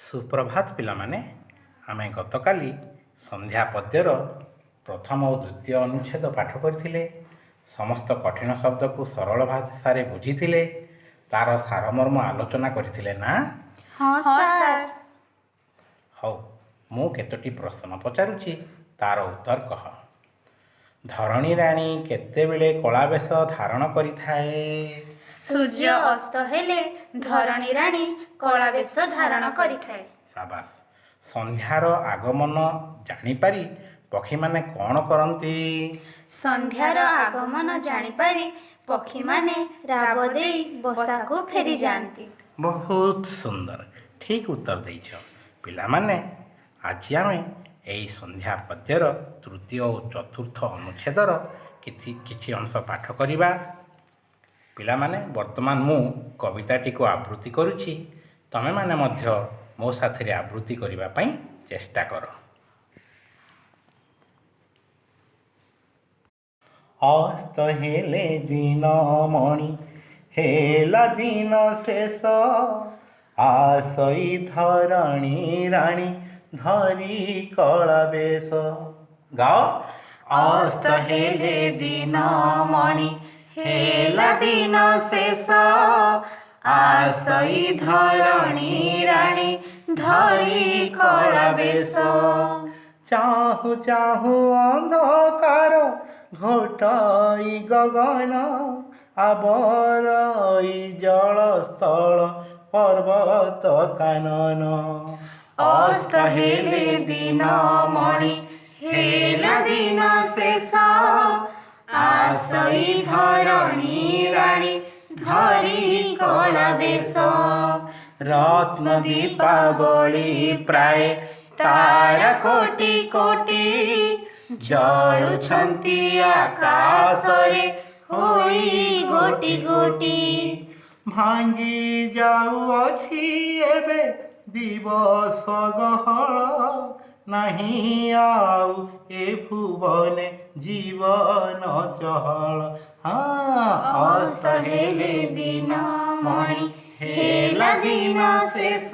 ସୁପ୍ରଭାତ ପିଲାମାନେ। ଆମେ ଗତକାଲି ସନ୍ଧ୍ୟା ପଦ୍ୟର ପ୍ରଥମ ଓ ଦ୍ୱିତୀୟ ଅନୁଚ୍ଛେଦ ପାଠ କରିଥିଲେ। ସମସ୍ତ କଠିନ ଶବ୍ଦକୁ ସରଳ ଭାଷାରେ ବୁଝିଥିଲେ, ତାର ସାରମର୍ମ ଆଲୋଚନା କରିଥିଲେ ନା? ହଁ ସାର୍। ହଉ, ମୁଁ କେତୋଟି ପ୍ରଶ୍ନ ପଚାରୁଛି, ତାର ଉତ୍ତର କହ। ଧରଣୀ ରାଣୀ କେତେବେଳେ କଳାବେଶ ଧାରଣ କରିଥାଏ? ସୂର୍ଯ୍ୟ ଅସ୍ତ ହେଲେ ଧରଣୀ ରାଣୀ କଳାବେଶ ଧାରଣ କରିଥାଏ। ସାବାସ। ସନ୍ଧ୍ୟାର ଆଗମନ ଜାଣିପାରି ପକ୍ଷୀମାନେ କ'ଣ କରନ୍ତି? ସନ୍ଧ୍ୟାର ଆଗମନ ଜାଣିପାରି ପକ୍ଷୀମାନେ ରାବ ଦେଇ ବସାକୁ ଫେରିଯାଆନ୍ତି। ବହୁତ ସୁନ୍ଦର, ଠିକ୍ ଉତ୍ତର ଦେଇଛ ପିଲାମାନେ। ଆଜି ଆମେ ଏହି ସନ୍ଧ୍ୟା ପଦ୍ୟର ତୃତୀୟ ଓ ଚତୁର୍ଥ ଅନୁଚ୍ଛେଦର କିଛି କିଛି ଅଂଶ ପାଠ କରିବା। ପିଲାମାନେ, ବର୍ତ୍ତମାନ ମୁଁ କବିତାଟିକୁ ଆବୃତ୍ତି କରୁଛି। ତମେମାନେ ମଧ୍ୟ ମୋ ସାଥିରେ ଆବୃତ୍ତି କରିବା ପାଇଁ ଚେଷ୍ଟା କର। ଅସ୍ତ ହେଲେ ଦିନ ମଣି, ହେଲା ଦିନ ଶେଷ, ଆସଇ ଧରଣୀ ରାଣୀ ଧରି କଳା ବେଶ। ଗାଅ। ଅସ୍ତ ହେଲେ ଦିନ ମଣି, ହେଲା ଦିନ ଶେଷ, ଆସଇ ଧରଣୀ ରାଣୀ ଧରି କଳା ବେଶ। ଚାହୁଁ ଚାହୁଁ ଅନ୍ଧକାର ଘୋଟାଇ ଗଗନ, ଆବରଇ ଜଳସ୍ଥଳ ପର୍ବତ କାନନ। ଅସ୍ତ ହେଲେ ଦିନ ମଣି, ହେଲା ଦିନ ଶେଷ, ଆସଇ ଧରଣୀ ରାଣୀ ଧରି କଳା ବେଶ। ରତ୍ନ ଦୀପାବଳି ପ୍ରାୟ ତାରା କୋଟି କୋଟି ଜଳୁଛନ୍ତି ଆକାଶରେ ହୋଇ ଗୋଟି ଗୋଟି। ଭାଙ୍ଗି ଯାଉଅଛି ଏବେ ଦିବସ ଗହଳ, ନାହିଁ ଆଉ ଏ ଭୁବନେ ଜୀବନ ଚହଳ। ହଁ। ଅସ୍ତ ହେଲେ ଦିନ ମଣି, ହେଲା ଦିନ ଶେଷ,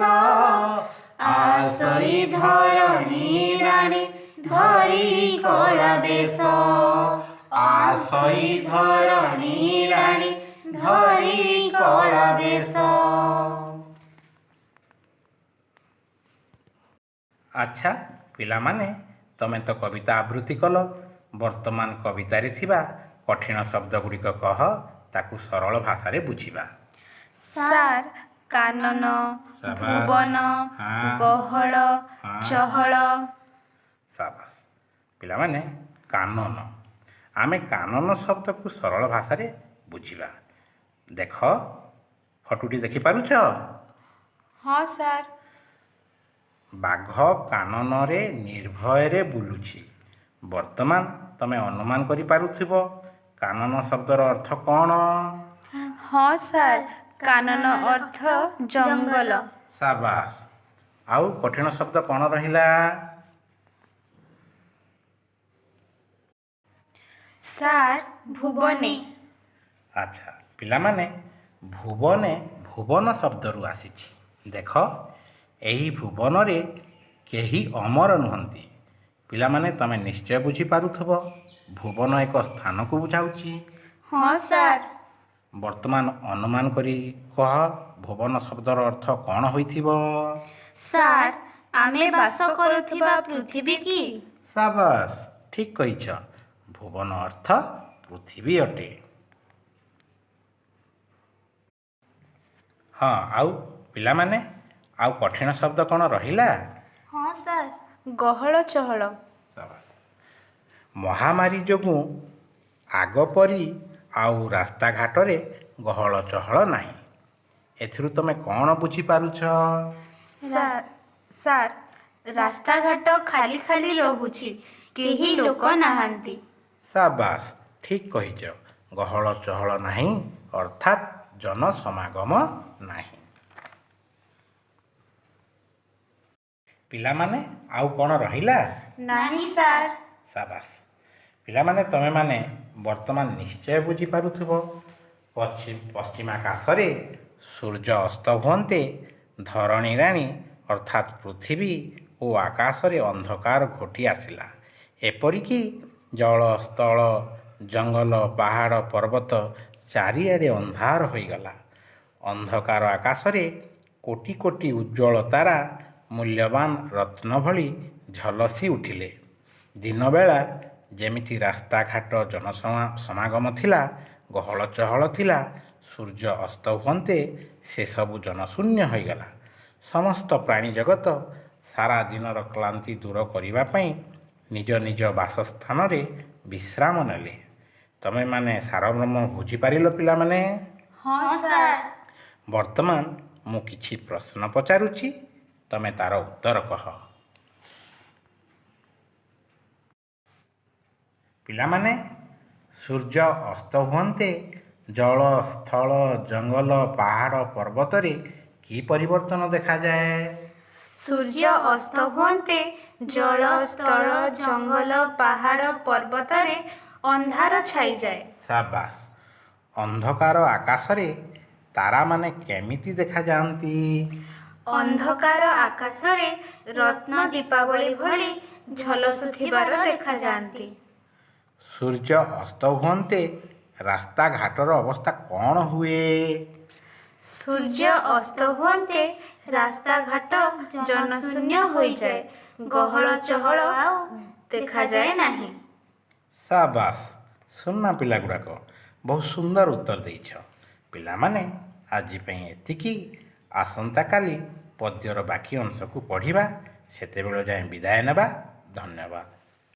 ଆସଇ ଧରଣୀ ରାଣୀ ଧରି କଳା ବେଶ। ଆସଇ ଧରଣୀ ରାଣୀ ଧରି କଳା ବେଶ। ଆଚ୍ଛା ପିଲାମାନେ, ତମେ ତ କବିତା ଆବୃତ୍ତି କଲ। ବର୍ତ୍ତମାନ କବିତାରେ ଥିବା କଠିନ ଶବ୍ଦ ଗୁଡ଼ିକ କହ, ତାକୁ ସରଳ ଭାଷାରେ ବୁଝିବା। ସାର୍, କାନନ, ସାବାସ। ଭୁବନ, ଗହଳ, ଚହଳ। ସାବାସ। ପିଲାମାନେ, କାନନ, ଆମେ କାନନ ଶବ୍ଦକୁ ସରଳ ଭାଷାରେ ବୁଝିବା। ଦେଖ, ଫଟୋଟି ଦେଖିପାରୁଛ? ହଁ ସାର୍। ବାଘ କାନନରେ ନିର୍ଭୟରେ ବୁଲୁଛି। ବର୍ତ୍ତମାନ ତମେ ଅନୁମାନ କରିପାରୁଥିବ କାନନ ଶବ୍ଦର ଅର୍ଥ କ'ଣ? ହଁ ସାର୍, କାନନ ଅର୍ଥ ଜଙ୍ଗଲ। ସାବାସ। ଆଉ କଠିନ ଶବ୍ଦ କ'ଣ ରହିଲା? ସାର୍, ଭୁବନେ। ଆଚ୍ଛା ପିଲାମାନେ, ଭୁବନେ ଭୁବନ ଶବ୍ଦରୁ ଆସିଛି। ଦେଖ, ଏହି ଭୁବନରେ କେହି ଅମର ନୁହନ୍ତି। ପିଲାମାନେ, ତମେ ନିଶ୍ଚୟ ବୁଝିପାରୁଥିବ ଭୁବନ ଏକ ସ୍ଥାନକୁ ବୁଝାଉଛି। ହଁ ସାର୍। ବର୍ତ୍ତମାନ ଅନୁମାନ କରି କହ, ଭୁବନ ଶବ୍ଦର ଅର୍ଥ କ'ଣ ହୋଇଥିବ? ସାର୍, ଆମେ ବାସ କରୁଥିବା ପୃଥିବୀ କି? ସାବାସ, ଠିକ୍ କହିଛ। ଭୁବନ ଅର୍ଥ ପୃଥିବୀ ଅଟେ। ହଁ, ଆଉ ପିଲାମାନେ, ଆଉ କଠିନ ଶବ୍ଦ କ'ଣ ରହିଲା? ହଁ ସାର୍, ଗହଳ ଚହଳ। ସାବାସ। ମହାମାରୀ ଯୋଗୁଁ ଆଗ ପରି ଆଉ ରାସ୍ତାଘାଟରେ ଗହଳ ଚହଳ ନାହିଁ। ଏଥିରୁ ତମେ କ'ଣ ବୁଝିପାରୁଛ? ସାର୍, ରାସ୍ତାଘାଟ ଖାଲି ଖାଲି ରହୁଛି, କେହି ଲୋକ ନାହାନ୍ତି। ସାବାସ, ଠିକ୍ କହିଛ। ଗହଳ ଚହଳ ନାହିଁ ଅର୍ଥାତ୍ ଜନସମାଗମ ନାହିଁ। ପିଲାମାନେ, ଆଉ କ'ଣ ରହିଲା? ନାହିଁ ସାର୍। ସାବାସ। ପିଲାମାନେ, ତମେମାନେ ବର୍ତ୍ତମାନ ନିଶ୍ଚୟ ବୁଝିପାରୁଥିବ ପଶ୍ଚିମାକାଶରେ ସୂର୍ଯ୍ୟ ଅସ୍ତ ହୁଅନ୍ତେ ଧରଣୀ ରାଣୀ ଅର୍ଥାତ୍ ପୃଥିବୀ ଓ ଆକାଶରେ ଅନ୍ଧକାର ଘୋଟି ଆସିଲା। ଏପରିକି ଜଳ, ସ୍ଥଳ, ଜଙ୍ଗଲ, ପାହାଡ଼, ପର୍ବତ ଚାରିଆଡ଼େ ଅନ୍ଧାର ହୋଇଗଲା। ଅନ୍ଧକାର ଆକାଶରେ କୋଟି କୋଟି ଉଜ୍ଜ୍ୱଳ ତାରା ମୂଲ୍ୟବାନ ରତ୍ନ ଭଳି ଝଲସି ଉଠିଲେ। ଦିନବେଳା ଯେମିତି ରାସ୍ତାଘାଟ ଜନସମାଗମ ଥିଲା, ଗହଳ ଚହଳ ଥିଲା, ସୂର୍ଯ୍ୟ ଅସ୍ତ ହୁଅନ୍ତେ ସେସବୁ ଜନଶୂନ୍ୟ ହୋଇଗଲା। ସମସ୍ତ ପ୍ରାଣୀ ଜଗତ ସାରା ଦିନର କ୍ଳାନ୍ତି ଦୂର କରିବା ପାଇଁ ନିଜ ନିଜ ବାସସ୍ଥାନରେ ବିଶ୍ରାମ ନେଲେ। ତମେମାନେ ସାରମର୍ମ ବୁଝିପାରିଲ ପିଲାମାନେ? ହଁ ସାର୍। ବର୍ତ୍ତମାନ ମୁଁ କିଛି ପ୍ରଶ୍ନ ପଚାରୁଛି, ତମେ ତାର ଉତ୍ତର କହ। ପିଲାମାନେ, ସୂର୍ଯ୍ୟ ଅସ୍ତ ହୁଅନ୍ତେ ଜଳ, ସ୍ଥଳ, ଜଙ୍ଗଲ, ପାହାଡ଼, ପର୍ବତରେ କି ପରିବର୍ତ୍ତନ ଦେଖାଯାଏ? ସୂର୍ଯ୍ୟ ଅସ୍ତ ହୁଅନ୍ତେ ଜଳ, ସ୍ଥଳ, ଜଙ୍ଗଲ, ପାହାଡ଼, ପର୍ବତରେ ଅନ୍ଧାର ଛାଇଯାଏ। ସାବାସ୍। ଅନ୍ଧକାର ଆକାଶରେ ତାରାମାନେ କେମିତି ଦେଖାଯାଆନ୍ତି? ଅନ୍ଧକାର ଆକାଶରେ ରତ୍ନ ଦୀପାବଳି ଭଳି ଝଲସୁଥିବାର ଦେଖାଯାଆନ୍ତି। ସୂର୍ଯ୍ୟ ଅସ୍ତ ହୁଅନ୍ତେ ରାସ୍ତାଘାଟର ଅବସ୍ଥା କ'ଣ ହୁଏ? ସୂର୍ଯ୍ୟ ଅସ୍ତ ହୁଅନ୍ତେ ରାସ୍ତାଘାଟ ଜନଶୂନ୍ୟ ହୋଇଯାଏ, ଗହଳ ଚହଳ ଆଉ ଦେଖାଯାଏ ନାହିଁ। ସାବାସ୍ ସୁନା ପିଲାଗୁଡ଼ାକ, ବହୁତ ସୁନ୍ଦର ଉତ୍ତର ଦେଇଛ। ପିଲାମାନେ, ଆଜି ପାଇଁ ଏତିକି। ଆସନ୍ତାକାଲି ପଦ୍ୟର ବାକି ଅଂଶକୁ ପଢ଼ିବା। ସେତେବେଳ ଯାଏଁ ବିଦାୟ ନେବା। ଧନ୍ୟବାଦ।